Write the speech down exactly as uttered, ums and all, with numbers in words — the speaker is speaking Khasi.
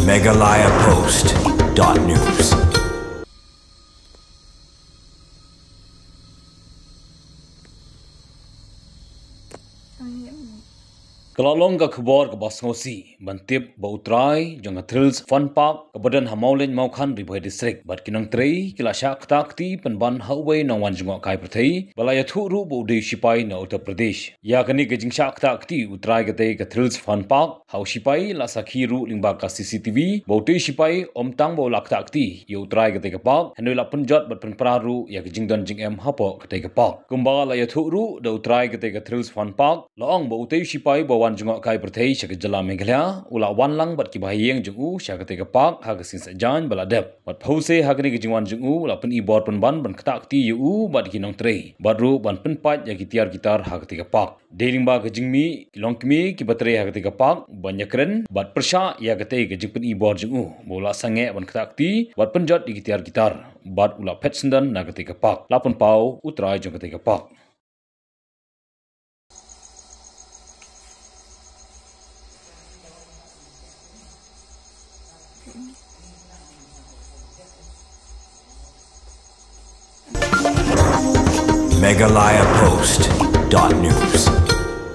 Meghalaya Post dot news. Ka la long ka khubor kaba sngewsih ban tip ba u trai jong ka Thrills Fun Park kaba don ha Mawlein Mawkhan, Ri Bhoi District, bad ki nongtrei ki la shah ktah kti pynban ha uwei u nongwan jngoh kai pyrthei ba la ïathuh ruh ba u dei u shipai na Uttar Pradesh. Ïa kane ka jingshah ktah kti u trai katei ka Thrills Fun Park ha u shipai la sakhi ruh lyngba ka C C T V ba utei u shipai ym tang ba u la ktah kti ïa u trai katei ka park, hynrei u la pynjot bad pynpra ruh ïa ka jingdon jingem hapoh katei ka park. Kumba la ïathuh ruh da u trai katei ka Thrills Fun Park, la ong ba utei u shipai ba wan jngoh kai pyrthei sha ka jylla Meghalaya u la wan lang bad ki bahaïing jong u sha katei ka park ha ka sngi Saitjaiñ ba la dep. Bad phewse ha kane ka jingwan jong u, u la pyni bor pynban ban ktah kti ïa u bad ki nongtrei, bad ruh ban pynpait ïa ki tiar ki tar ha katei ka park. Dei lyngba ka jingmih ki longkmie kiba trei ha katei ka park ban ïakren bad pyrshah ïa katei ka jingpyni bor jong u ba u la sangeh ban ktah kti bad pynjot ïa ki tiar ki tar, bad u la phet syndon na katei ka park. La pynpaw u trai jong katei ka park. Meghalaya Post dot news.